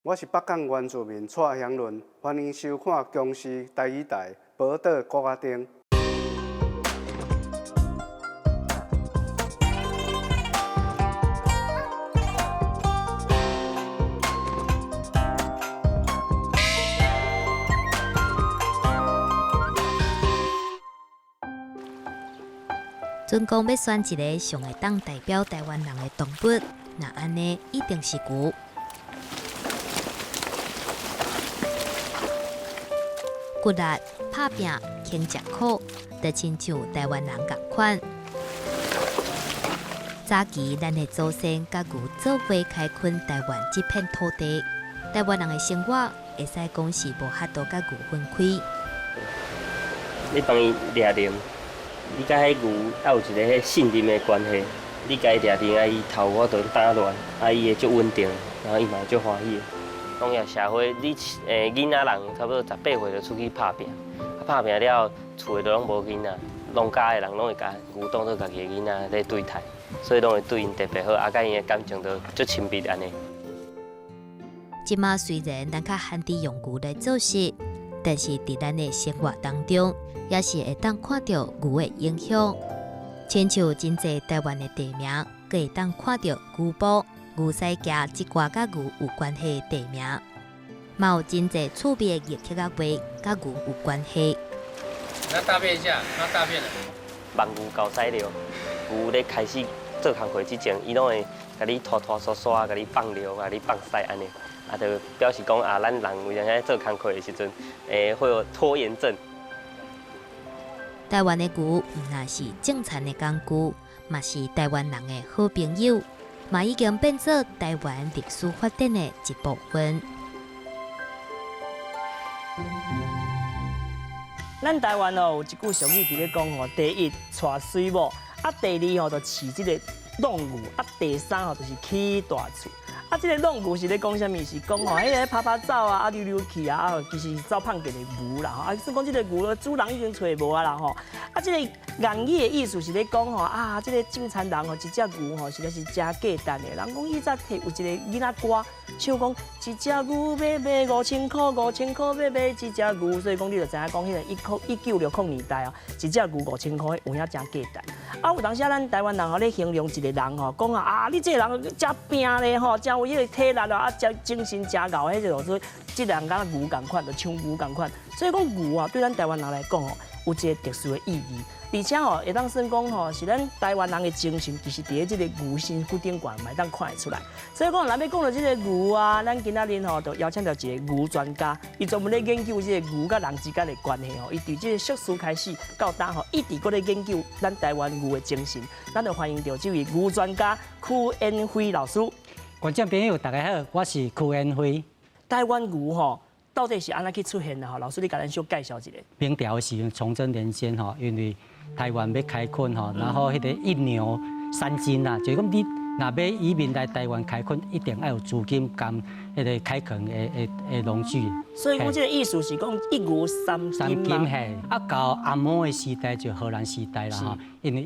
我是北港原住民蔡祥倫，歡迎收看公視台語台《寶島鼓仔燈》。準講欲選一个上會當代表台灣人的動物，若按呢一定是牛。骨力、拍拚、肯食苦，就親像台灣人仝款。早期咱的祖先佮牛做伙開墾台灣這片土地，台灣人的生活會使講是無法度佮牛分開。你幫伊掠鈴，你佮彼牛愛有一个彼信任的關係，你共伊掠鈴啊，伊頭無法度打亂，啊，伊會足穩定，然後伊嘛會足歡喜。農業社會，你囡仔人差不多18歲就出去拍拚，啊拍拚了後，厝內都攏無囡仔，農家的人攏會共牛當做家己的囡仔咧對待，所以攏會對𪜶特別好，啊，佮𪜶的感情就足親密按呢。這馬雖然咱較罕佇用牛來做事，但是佇咱的生活當中，也是會當看著牛的影響。親像真濟台灣的地名，閣會當看著牛埔、牛屎崎這寡佮牛有關係的地名，嘛有真濟趣味的日劇仔話佮牛有關係。那大便一下，他大便了。放牛猴屎尿，牛咧開始做工課之前，伊攏會共你拖拖刷刷，共你放尿，共你放屎按呢，啊，就表示講啊，咱人有陣時做工課的時陣，會有拖延症。台灣的牛毋但是種田的工具，嘛是台灣人的好朋友，嘛已經變做台灣歷史發展的一部分。咱台灣哦，有一句俗語佇咧講吼，第一娶媠某，啊，第二吼就飼這個閬牛，啊，第三吼就是起大厝。啊，這個閬牛是咧講啥物？是講吼，彼个趴趴走啊，啊溜溜去啊，啊，其實走胖見的牛啦吼。啊，算講這個牛主人已經揣無啊啦吼。啊，這個諺語的意思是咧講吼，啊，這個種田人吼，一隻牛吼，實在是誠價值的。人講以前提有一個囡仔歌，唱講一隻牛欲賣5000箍，5000箍欲買一隻牛，所以講你就知影講彼個1960年代哦，一隻牛5000箍，有影誠價值。啊，有當時咱台灣人吼咧形容一個人吼，講啊啊，你這個人誠拚咧吼，誠有彼個體力啊，啊，誠精神誠𠢕，彼就說這個人敢若牛仝款，就像牛仝款。所以講牛啊，對咱台灣人來講吼，有一個特殊的意義。而且吼，會當算講吼，是咱台灣人的精神，其實佇咧這個牛身軀頂懸嘛會當看會出來。所以講，咱欲講著這個牛啊，咱今仔日吼就邀請著一個牛專家，伊專門咧研究這個牛佮人之間的關係吼。伊佇這個碩士開始到今吼，一直閣咧研究咱台灣牛的精神。咱就歡迎著這位牛專家屈延輝老師。觀眾朋友，大家好，我是屈延輝。台灣牛吼，到底是按怎去出現的吼？老師，你共咱小介紹一下。明朝的時陣，崇禎年間吼，因為台灣欲開墾吼，然後彼個一牛三金啊，就是講你若欲移民來台灣開墾，一定愛有資金佮彼個開墾的農具。所以講這個意思是講一牛三金。三金嘿，啊到阿摩的時代就荷蘭時代啦吼，因為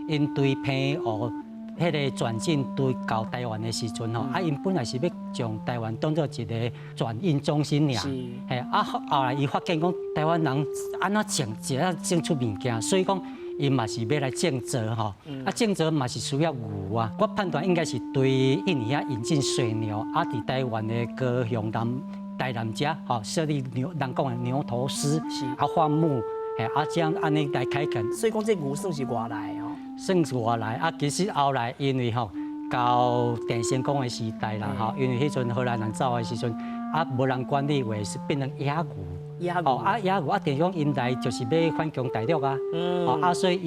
𪜶對澎湖彼個轉進對到台灣的時陣吼，啊，𪜶本來是欲將台灣當做一個轉運中心爾，嘿，啊後來伊發現講台灣人按怎種，會當種出物件，所以講𪜶嘛是欲來種植吼，啊種植嘛是需要牛啊，我判斷應該是對印尼遐引進水牛，啊，佇台灣的高雄南台南遮吼設立牛，人講的牛頭師，啊放牧，嘿，啊這樣按呢來開墾。所以講這牛算是外來的吼。算是外來啊，其實後來因為吼到鄭成功的時代啦吼，因為彼陣荷蘭人走的時陣，啊無人管理話是變成野牛。野牛。哦啊野牛啊，等於講𪜶來就是欲反攻大陸啊。哦啊，所以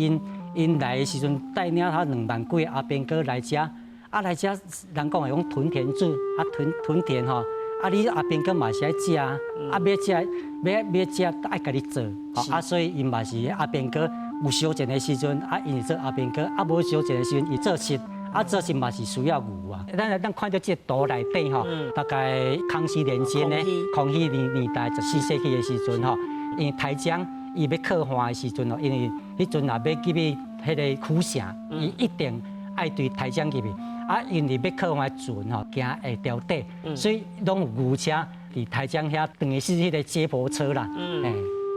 𪜶來的時陣帶領他2萬幾个阿兵哥來遮，啊來遮人講的講屯田制，啊屯田吼，啊你阿兵哥嘛是愛食啊，啊欲食欲食愛家己做，啊所以𪜶嘛是阿兵哥。有燒錢的時陣，啊，𪜶是做阿兵哥；啊，無燒錢的時陣，伊做穡，啊，做穡嘛是需要牛啊。咱看著這個圖內底吼，大概康熙年間呢，康熙年代14世紀的時陣吼，因為台江伊欲擴旱的時陣吼，因為彼陣若欲入去彼個府城，伊一定愛對台江入去。啊，因為欲靠岸船吼，驚會掉底，所以攏有牛車佇台江遐，等於是彼个接駁車啦。嗯，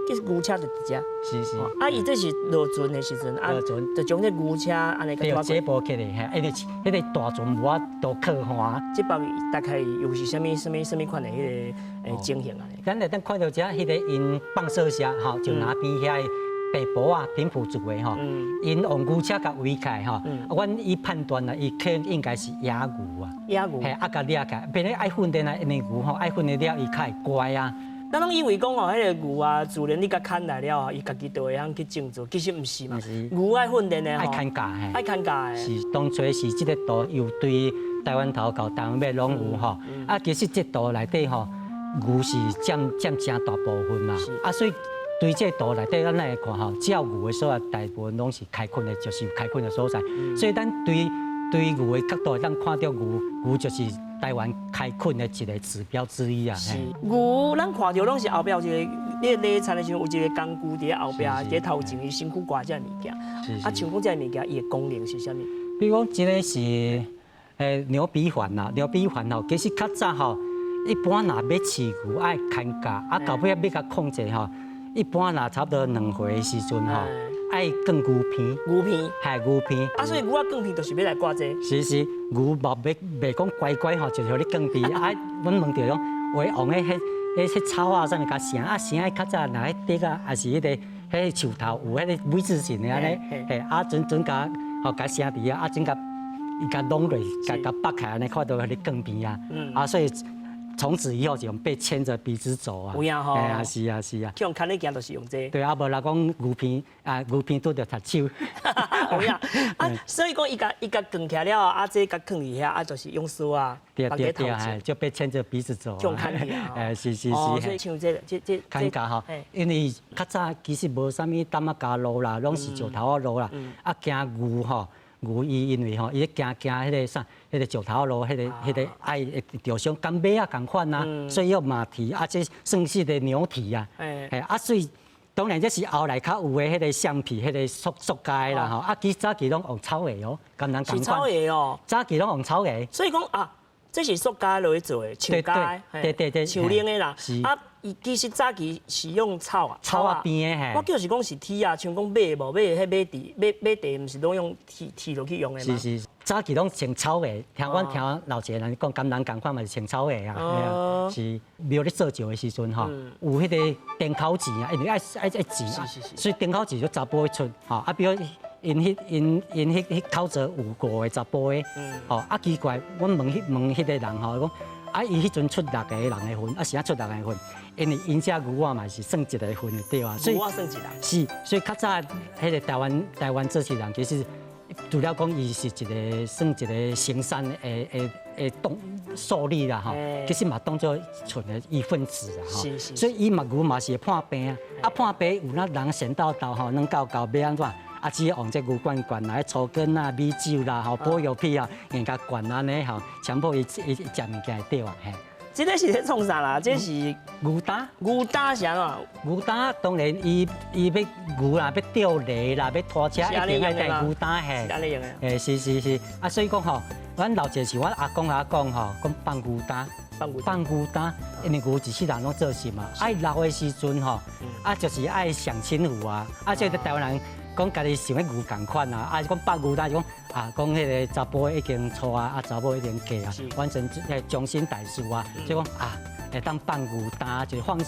其實牛車就佇遮。是是。啊，伊這是落船的時陣，啊，就將這牛車按呢對，接駁起來，嘿，因為彼个大船無法度靠岸。這擺大概又是啥物啥物啥物款的彼个情形啊？咱會當看著遮彼个𪜶放射車吼，就拿邊遐地婆啊，平埔族的吼，𪜶用牛車共圍起來吼，阮伊判斷啦，伊可能應該是野牛啊，野牛，嘿，啊，共掠起來，變咧愛訓練啊，因為牛吼愛訓練了，伊較會乖啊。咱攏以為講吼，彼个牛啊，自然你共牽來了後，伊家己就會曉去種植，其實毋是嘛。牛愛訓練的吼，愛牽教，愛牽教的。是當初是這个圖由對台灣頭到台灣尾攏有吼，啊，其實這圖內底吼，牛是佔佔誠大部分嘛，啊，所以。對這圖內底，咱來看吼，只要牛的所在，大部分攏是開墾的，就是有開墾的所在。所以咱對對牛的角度，咱看著牛，牛就是台灣開墾的一個指標之一啊。是牛，咱看著攏是後壁有一个，你咧採的時陣有一個工具佇後壁，佇頭前，伊身軀掛這个物件。啊，像講這个物件，伊的功能是啥物？比如講，這个是牛鼻環啦，牛鼻環吼，其實較早吼，一般若欲飼牛愛牽教，啊，到尾仔欲共控制吼。一般若差不多2歲的時陣吼，愛捲牛鼻。牛鼻，係牛鼻。啊，所以牛仔捲鼻就是欲來掛這個。是是，牛嘛欲袂講乖乖吼，就是予你捲鼻。啊，阮問著講，有用彼彼彼草啊，啥物共繩啊繩，較早若彼竹啊，抑是彼个彼樹頭有彼个 V 字形的按呢，嘿，啊準準共吼共繩佇遐，啊準共伊共攏落，共共縛起來按呢，看著予你捲鼻啊。啊，所以。從此以後就被牽着鼻子走啊！有影吼！啊，是啊，是啊。去予牽咧行就是用這個。對啊，無人講牛鼻啊，牛鼻拄著窒手。有影啊，所以講伊共伊共捲起來了，啊，這共囥佇遐，啊，就是用梳啊，對對對，就被牽着鼻子走。用牽去啊！哎，是是是。所以像這個這這牽教吼，因為較早其實無啥物擔仔加路啦，攏是石頭仔路啦，啊，驚牛吼。牛伊因為吼，伊咧驚驚彼个啥，彼个石頭路，彼个彼个愛會著傷，佮馬仔仝款啊，所以用馬蹄啊，這算是个牛蹄啊，嘿啊，所以當然這是後來較有的彼个橡皮，彼个塑塑膠的啦吼，啊，其實早期攏用草的哦，佮人仝款。是草的哦。早期攏用草的。所以講啊，這是塑膠落去做的，樹膠的，對對對，樹奶的啦。是。啊，伊其實早期是用草啊，草仔編的嘿。我就是講是鐵啊，像講馬無馬彼馬蹄馬馬蹄，毋是攏用鐵鐵落去用的嗎？是是，早期攏穿草的，聽阮聽老一个人講，佮人仝款嘛是穿草的啊。是廟咧做醮的時陣吼，有彼个燈口錢啊，因為愛愛愛錢啊，所以燈口錢就查埔出吼，啊，比如𪜶彼𪜶𪜶彼彼口座有五個查埔的，吼啊奇怪，阮問彼問彼个人吼，講啊伊彼陣出六个人的份，啊是按怎出六个份？因為𪜶這牛仔嘛是算一個份的對啊，所以牛仔算一個。是，所以較早彼个台灣台灣做事人其實除了講伊是一個算一個行善的的的動受力啦吼，其實嘛當做村的一份子啊吼。所以伊嘛牛嘛是會破病啊，啊破病有那人神叨叨吼，軟厚厚欲按怎？啊，只用這牛罐罐來粗羹啊、米酒啦、吼保育品啊，用共灌按呢吼，強迫伊伊食物件會對啊嘿。這个是咧創啥啦？這是牛擔。牛擔是按怎？牛擔當然，伊伊欲牛啦，欲吊犁啦，欲拖車，一定愛帶牛擔嘿。是按呢用的。欸，是是是，啊，所以講吼，阮老一是阮阿公阿講吼，講放牛擔，放牛擔，因為牛一世人攏做事嘛，愛老的時陣吼，啊，就是愛享清福啊，啊，所以台灣人講家己想欲牛仝款啊，啊，講放牛擔就講啊，講彼个查埔已經娶啊，啊，查某已經嫁啊，完成終身大事啊，所以講啊，會當放牛擔，就是放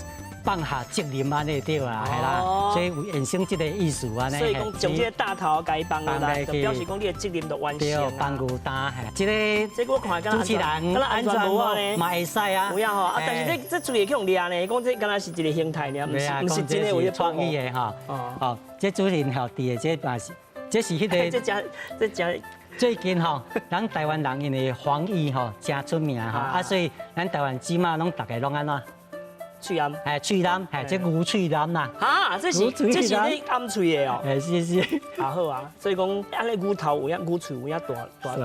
放下責任按呢對啦，係啦，所以有衍生這个意思按呢。所以講將這个擔頭共伊放落來，就表示講你的責任就完成對，放牛擔，嘿，這个這個我看主持人安全帽呢，嘛會使啊。有影吼，啊，但是這這喙會去予掠呢，講這敢若是一个形態爾，毋是毋是真的有創意的吼。哦，這主持人吼，佇的這嘛是，這是彼个。這真這真。最近吼，咱台灣人因為防疫吼誠出名吼，啊，所以咱台灣這馬攏逐个攏按怎？喙罨，哎，喙罨，哎，這牛喙罨啦。哈，這是這是你掩喙的哦。哎，是是。啊好啊，所以講按呢牛頭有影，牛喙有影大大。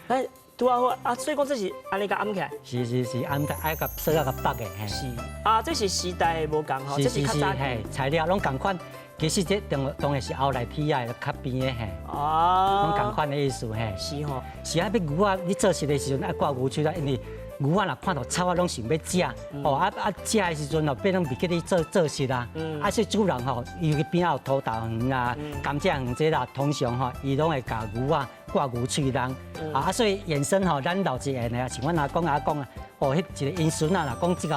哎，拄仔好啊，所以講這是按呢共掩起來。是是是，掩愛共索仔共縛的。是啊，這是時代的無仝吼，這是較早材料攏仝款。其實這當當然是後來起來較邊的嘿，攏仝款的意思嘿。是吼。是啊，欲牛仔，你做穡的時陣愛掛牛喙籠，因為牛仔若看著草仔攏想欲食，哦啊啊食的時陣吼，變攏袂記得做做穡啊。啊，所以主人吼，伊邊仔有土豆園啊、甘蔗園這啦，通常吼，伊攏會共牛仔掛牛喙籠。啊，所以衍生吼，咱老一輩的，像阮阿公阿公啊，哦，彼一个𪜶孫仔若講這個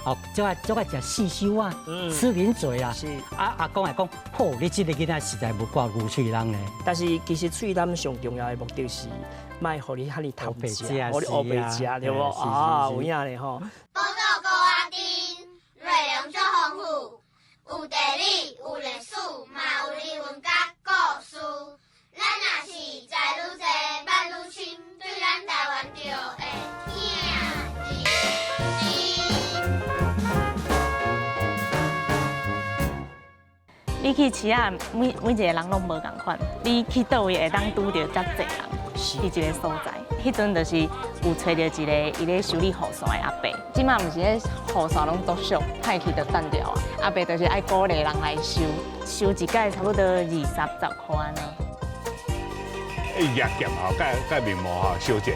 哦，足愛足愛食四收啊，吃零嘴啊。啊，阿公會講，好，你這个囡仔實在無掛牛喙籠咧。但是其實喙籠上重要的目的是，莫予你遐爾貪食，予你烏白食，對無？啊，有影咧吼。寶島孤仔頂，內容足豐富，有地理，有歷史，嘛有人文佮故事。咱若是知愈濟，捌愈深，對咱台灣就會疼日深。你去市仔，每每一个人攏無仝款，你去佗位會當拄著遮濟人，佇一个所在。彼陣就是有揣著一个伊咧修理雨傘的阿伯，這馬毋是彼雨傘攏足俗，歹去就擲掉啊。阿伯就是愛鼓勵人來修，修一擺差不多20十箍按呢。伊舉劍吼，佮佮面膜吼相戰，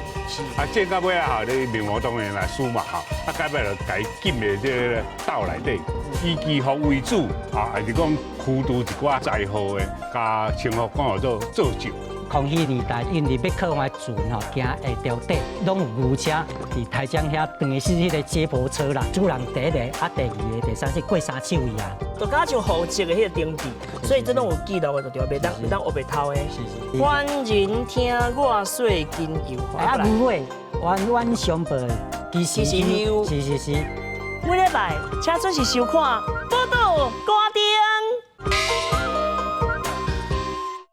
啊戰到尾仔吼，你面膜當然來輸嘛吼，啊到尾就共伊禁佇這个灶內底，以祈福為主，啊，還是講驅除一寡災禍的，共稱呼講叫做做醮。康熙年代，因為欲靠岸船吼，行下橋底，攏有牛車佇台江遐，等於是彼個接駁車啦。主人第一个，啊，第二个、第三是過三手去啊。就敢像戶籍的彼個登記，所以這攏有記錄的，就對，袂當烏白偷的。是是。遠人聽我說根由。啊，牛尾冤冤相報，其實是是是。每禮拜請準時收看《寶島歌頂》。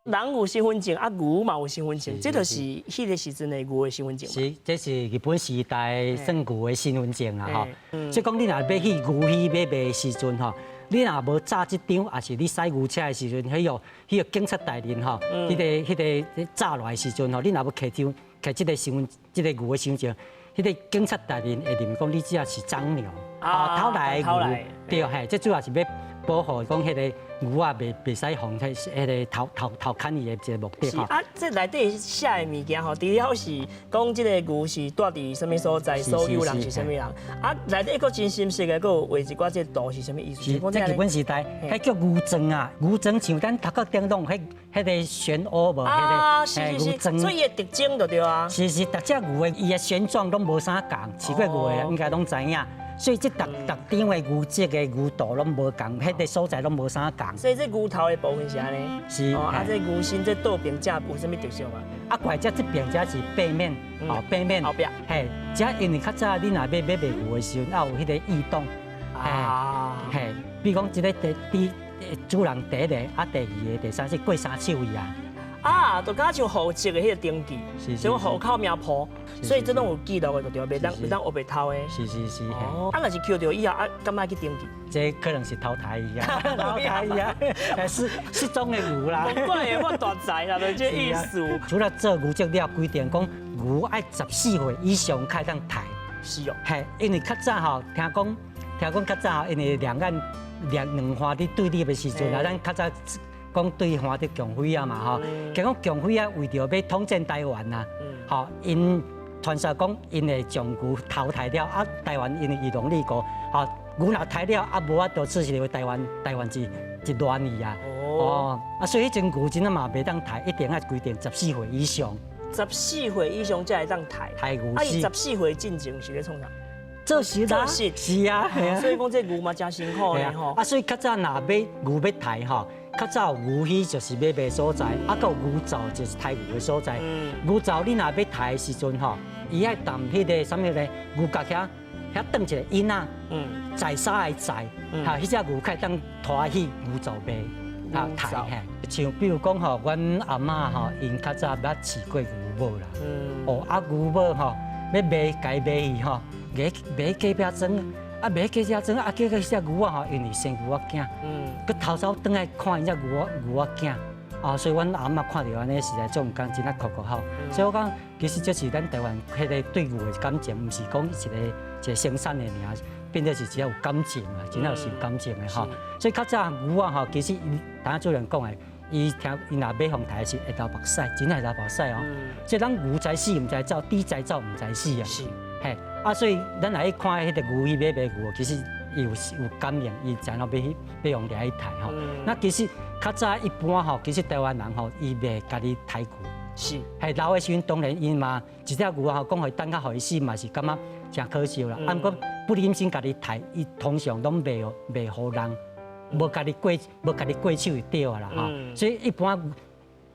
人有身份證，啊牛嘛有身份證，這就是彼个時陣的牛的身份證。是，這是日本時代算牛的身份證啊！吼，即講你若欲去牛墟欲賣的時陣吼，你若無紮這張，抑是你駛牛車的時陣，彼個警察大人吼，彼個紮落來的時陣吼，你若無提張提這個身份，這個牛的身份證，彼個警察大人會認為講你這是贓牛，啊偷來的牛，對嘿，這主要是欲保護講彼個牛仔袂使予彼个偷偷偷牽伊的一个目的吼。啊，這內底寫的物件吼，除了是講這個牛是蹛佇啥物所在，所有人是啥物人，啊，內底閣真深色的，閣有畫一寡這圖是啥物意思？是，這日本時代，彼叫牛庄啊，牛庄像咱頭殼頂攏彼個漩渦無？啊，是是是，所以伊的特徵就對啊。是是，逐隻牛的伊的形狀攏無啥仝，飼過牛的人應該攏知影。所以這逐逐張的牛隻的牛圖攏無仝，彼个所在攏無啥仝。所以這牛頭的部分是按呢？是。啊，這牛身這倒邊這有啥物特色嗎？啊，過來這這邊這是背面，哦，背面。後壁。嘿，這因為較早你若欲欲賣牛的時陣，猶有彼個異動。啊。嘿，比如講這个第第主人第一个，啊，第二个、第三是過三手去啊。啊，就敢像戶籍的彼個登記，像戶口名簿，所以這攏有記錄的，就對，袂當烏白偷的。是是是。哦，啊，若是抾著以後，啊，敢愛去登記？這可能是偷刣伊啊，偷刣伊啊，失失蹤的牛啦。無怪會發大財啦，就這意思。除了做牛隻了，規定講牛愛14歲以上才會當刣。是哦。嘿，因為較早吼，聽講較早吼，因為兩岸兩兩岸佇對立的時陣啊，咱較早。講對岸佇共匪啊嘛吼，結果共匪啊為著欲統戰台灣啊，吼，𪜶傳說講𪜶會將牛淘汰了，啊，台灣因為伊農立國，吼，牛若刣了啊，無法度此時台灣台灣一一亂去啊，哦，啊，所以彼陣牛真的嘛袂當刣，一定愛規定十四歲以上。十四歲以上才會當刣。刣牛。啊，伊十四歲進前是咧創啥？做穡啦，是啊，所以講這牛嘛誠辛苦的吼。啊，所以較早若欲牛欲刣吼，較早牛墟就是欲賣所在，啊，閣有牛灶就是刣牛的所在。牛灶你若欲刣的時陣吼，伊愛踮彼个啥物咧？牛角遐遐斷一个引仔，宰殺的宰，哈，彼隻牛才會當拖去牛灶賣，啊，刣嘿。像比如講吼，阮阿嬤吼，𪜶較早捌飼過牛母啦。哦，啊牛母吼，欲賣共伊賣去吼。賣賣隔壁莊，啊賣隔壁莊，啊結果彼隻牛仔吼，因為生牛仔囝，閣偷走轉來看𪜶隻牛仔牛仔囝，啊，所以阮阿嬤看著按呢，實在足毋甘，真正哭哭吼。所以我講，其實這是咱台灣彼個對牛的感情，毋是講一個一個生產的爾，變做是真有感情啊，真正是有感情的吼。所以較早牛仔吼，其實伊頭仔主任講的，伊聽伊若欲予刣時會流目屎，真正會流目屎哦。所以咱牛知死毋知走，豬知走毋知死啊。嘿，啊，所以咱若去看彼個牛去買賣牛，其實伊有感應，伊知影欲去欲予掠去刣吼。那其實較早一般吼，其實台灣人吼，伊袂家己刣牛。係老的時陣，當然𪜶嘛，一隻牛吼，講予伊等較予伊死嘛是感覺誠可惜啦。啊，毋過不忍心家己刣，伊通常攏袂予人，無家己過手就對啊啦吼。所以一般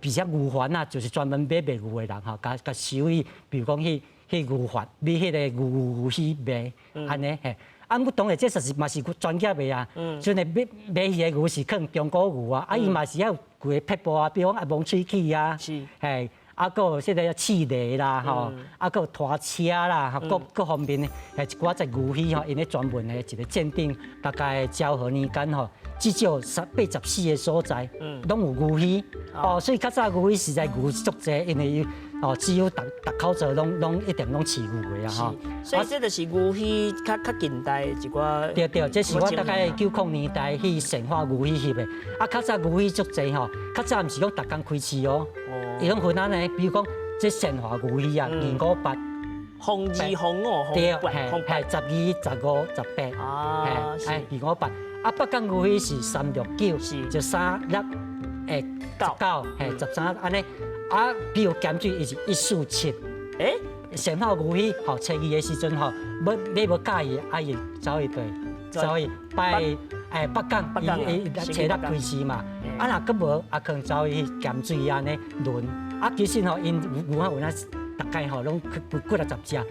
比較牛販啊，就是專門買賣牛的人吼，共收去，比如講去牛販買彼個牛去賣，按呢嘿。啊，毋過當然這實是嘛是專業的啊。雖然買買去的牛是可能中古牛啊，啊伊嘛是愛有幾个撇步啊，比如講啊摸喙齒啊，嘿，啊，閣有這個試犁啦，吼，啊，閣有拖車啦，吼，各各方面的，一寡在牛墟吼，𪜶咧專門的一個鑑定，大概昭和年間吼，至少84個所在，攏有牛墟，哦，所以較早牛墟實在牛足濟，因為伊哦，只有逐逐口座攏一定攏飼牛的啊，吼。所以這就是牛墟較近代一寡。對對，這是我大概90年代去善化牛墟翕的。啊，較早牛墟足濟吼，較早毋是講逐工開市哦，伊攏分按呢，比如講這善化牛墟啊，二五八，紅二紅五對，紅八紅係12、15、18，係二五八。啊，北港牛墟是369，就三六九，係13按呢。啊，比如鹹水，伊是147。善化牛墟吼，初二的時陣吼，欲買無佮意，啊伊走去佗，走去拜北港，伊伊初六開市嘛。啊，若閣無，啊可能走去鹹水按呢輪。啊，其實吼，𪜶牛仔有影大概吼攏幾幾六十隻。啊，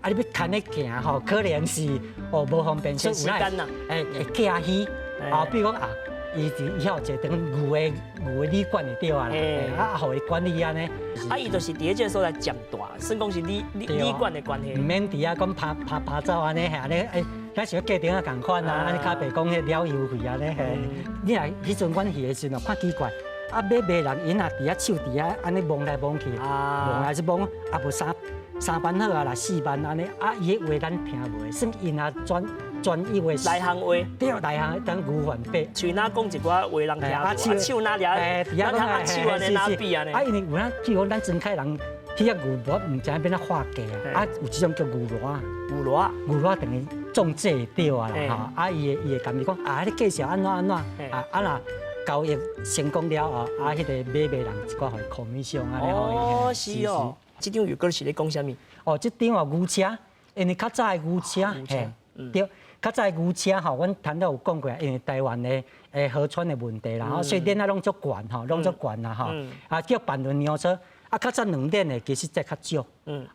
你欲牽咧行吼，可能是哦無方便，所以有影會寄墟。啊，比如講啊。伊佇伊遐有一間牛的旅館就對啊啦，啊，予伊管理按呢。啊，伊就是佇咧這個所在佔大，算講是旅館的關係。毋免佇遐講爬爬爬走按呢，按呢，咱像隔頂仔仝款啊，按呢較袂講彼了油費按呢嘿。你若彼陣阮去的時陣，看奇怪，啊買賣人𪜶也佇遐手佇遐按呢摸來摸去，摸來是摸，啊無三萬好啊啦，4萬按呢，啊伊的話咱聽無，算𪜶也專業的內行話，對，內行當牛販買。喙若講一寡話人聽無，手若掠，咱握手按呢，若比按呢。啊，因為有影，譬如講咱莊凱人，彼隻牛我毋知影欲按怎劃價啊，啊有一種叫牛犢，牛犢，牛犢等於種這對啊啦吼，啊伊會共伊講啊，你介紹按怎按怎，啊啊若交易成功了後，啊彼個買賣人一寡予伊 commission 按呢。哦，是哦，這張又閣是咧講啥物？哦，這張哦牛車，因為較早的牛車，嘿，對。較早的牛車吼，阮頭拄有講過，因為台灣的河川的問題啦，吼，所以鏈仔攏足懸吼，攏足懸啦吼，啊叫板輪牛車，啊較早兩輪的其實才較少，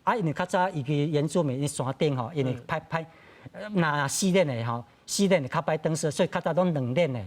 啊因為較早伊個原住民𪜶山頂吼，因為歹歹，若四輪的吼，四輪的較歹轉踅，所以較早攏兩輪的，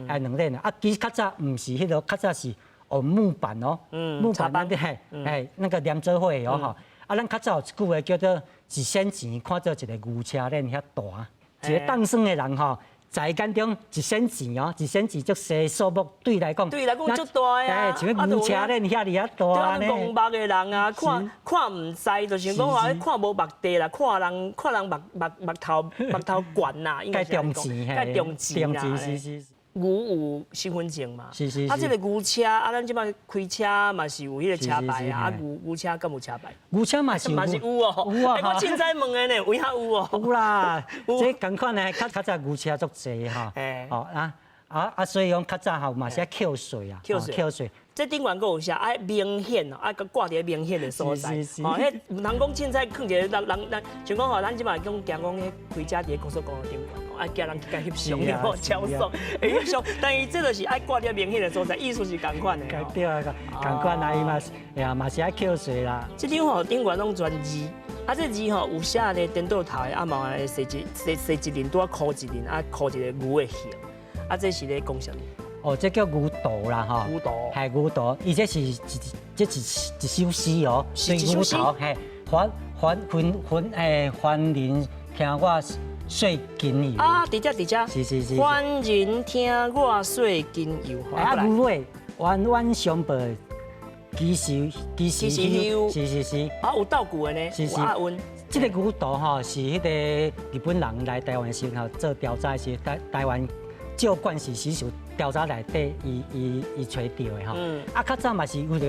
哎兩輪的，啊其實較早毋是彼個，較早是哦木板哦，木板那個嘿，嘿那個黏做伙的哦吼，啊咱較早有一句話叫做一仙錢看做一個牛車鏈遐大。一個當耍的人吼，在眼中一仙錢哦，一仙錢足細數目，對來講，對來講足大啊！像牛車鏈遐爾仔大呢。戇目的人啊，看看毋知，就是講話看無目地啦，看人看人目目目頭目頭懸啦，應該是講。較重錢啦。是是是。牛有身份證嘛？是是。啊，這個牛車啊，咱這擺開車嘛是有彼個車牌啊，啊牛牛車敢有車牌？牛車嘛是嘛是有哦。有啊。我凊彩問的呢，有影有哦。有啦，這仝款的，較早牛車足濟吼。哦啊啊啊！所以講較早吼嘛是愛扣稅啊，扣稅。扣稅。這頂懸閣有寫愛明顯哦，愛閣掛佇咧明顯的所在。哦，彼毋通講凊彩囥一個人人人，像講吼，咱這擺講驚講彼開車佇咧高速公路頂懸，愛驚人去共翕相，對無？超爽，會翕相。但伊這就是愛掛佇咧明顯的所在，意思是仝款的。對啊，仝款啊，伊嘛是，呀嘛是愛扣稅啦。這張吼頂懸攏全字，啊，這字吼有寫咧顛倒頭的，啊嘛會寫一寫寫一輪，拄仔箍一輪，啊箍一個牛的形，啊，這是咧講啥物？哦，這叫牛圖啦，吼。牛圖。係牛圖，伊這是一這是一首詩哦。是一首詩。嘿，凡凡凡凡凡人聽我說根由。啊，佇遮佇遮。是是是。凡人聽我說根由。啊，牛尾，冤冤相報，其實其實是是是。啊，有倒句的呢，是是。有押韻。這個牛圖吼是彼個日本人來台灣時候做調查時，台灣照慣勢時事調查內底，伊揣著的吼。啊，較早嘛是為著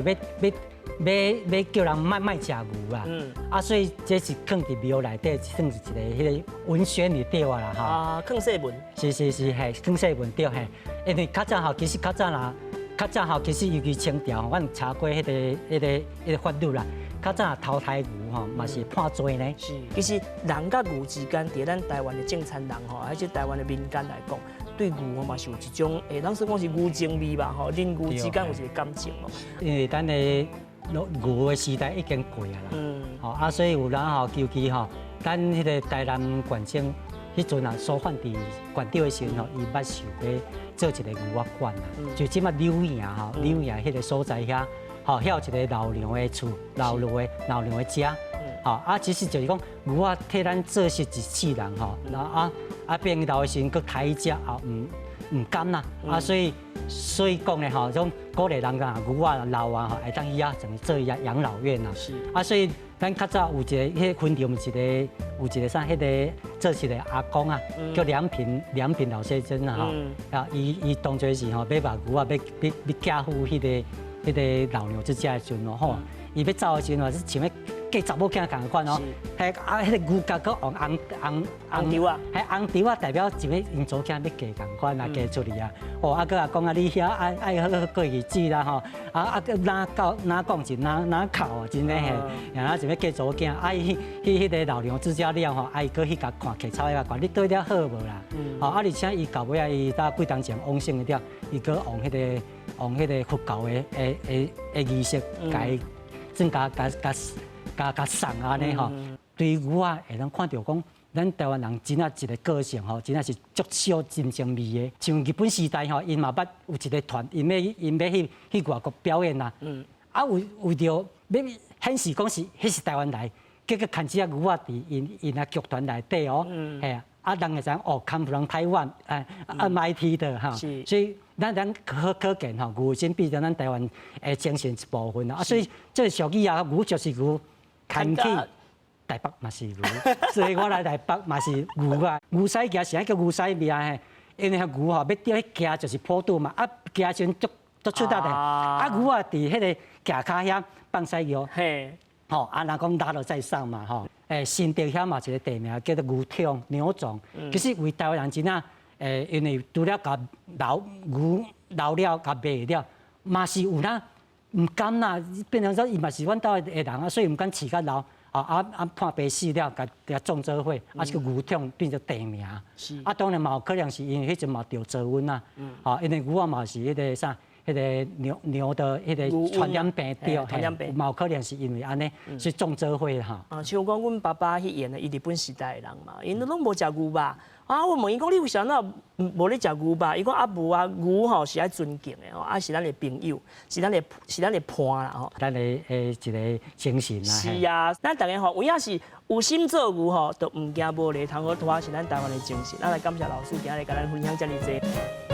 欲叫人莫食牛啊。啊，所以這是囥佇廟內底，算是一个彼个文宣就對啊啦吼。啊，囥細文。是是是，嘿，囥細文對嘿。因為較早吼，其實較早啦，較早吼，其實尤其清朝吼，我有查過彼個法律啦。較早投胎牛吼，嘛是判罪呢。是，其實人佮牛之間，佇咱台灣的種田人吼，還是台灣的民間來講，對牛吼嘛是有一種，咱說講是牛情味吧吼，人牛之間有一個感情哦。因為咱的牛的時代已經過啊啦，吼啊，所以有人吼，尤其吼，咱彼個台南縣政彼陣啊，蘇煥治縣長的時陣吼，伊捌想欲做一個牛仔館啊，就這馬柳營吼，柳營彼個所在遐。吼，遐有一個老娘的厝，老娘的家，吼啊，其實就是講牛仔替咱做事一世人吼，然後啊變老的時陣閣刣伊食，啊毋甘啦，啊所以講咧吼，種鼓勵人啊，牛仔老啊吼，會當去遐怎麼做伊遐養老院啊，啊所以咱較早有一個彼個分場有一個有一個啥，彼個做一個阿公啊，叫梁平老先生啊吼，啊伊當作是吼欲把牛仔欲寄付彼個老娘之家的時陣咯吼，伊欲走的時陣嘛是像欲嫁查某囝仝款哦，彼啊彼個牛角閣用紅紅紅條仔，彼紅條仔代表像欲𪜶查某囝欲嫁仝款啊，嫁出去啊，哦啊閣也講啊你遐愛好好過日子啦吼，啊哪教哪講是哪哪哭啊，真的嘿，然後像欲嫁查某囝，啊伊去彼個老娘之家了吼，啊伊閣去共看客草遐看你對了好無啦，吼啊而且伊到尾仔伊搭幾冬前往生了，伊閣用彼個。用彼個佛教的儀式，共伊算共送按呢吼。對牛仔會當看著講，咱台灣人真正一個個性吼，真正是足少人情味的。像日本時代吼，𪜶嘛捌有一個團，𪜶欲去外國表演啊。啊為著欲顯示講是彼是台灣來，結果牽這隻牛仔佇𪜶的劇團內底哦，嘿啊，啊人會知影哦，come from 台灣，哎，MIT 的哈，所以咱可見吼，牛真變成咱台灣的精神一部分啊。所以這個俗語啊，牛就是牛，牽去台北嘛是牛，所以我來台北嘛是牛啊。牛屎行是按叫牛屎命嘿，因為牛吼欲著去行就是坡度嘛，啊行時陣足足出力的，啊牛仔佇彼个行跤遐放屎尿，吼啊人講拉落在上嘛吼，新竹遐嘛一個地名叫做牛桶牛總，其實為台灣人真正因為除了共老牛老了共賣了，嘛是有哪毋甘啦，變成說伊嘛是阮兜的人啊，所以毋敢飼較老。啊判病死了，共葬做伙，啊這個牛桶變做地名。啊，當然嘛有可能是因為彼陣嘛著豬瘟啊，因為牛仔嘛是彼個啥，彼個牛的彼個傳染病對，傳染病，嘛有可能是因為按呢，所以葬做伙哈。啊，像講阮爸爸彼緣的，伊日本時代的人嘛，𪜶都攏無食牛肉。啊，我問伊講，你為啥物無咧食牛肉？伊講啊無啊，牛吼是愛尊敬的吼，啊是咱的朋友，是咱的伴啦吼。咱的一個精神啊。是啊，咱逐家吼有影是有心做牛吼，就毋驚無犁通好拖，是咱台灣的精神。咱來感謝老師今日共咱分享遮爾濟。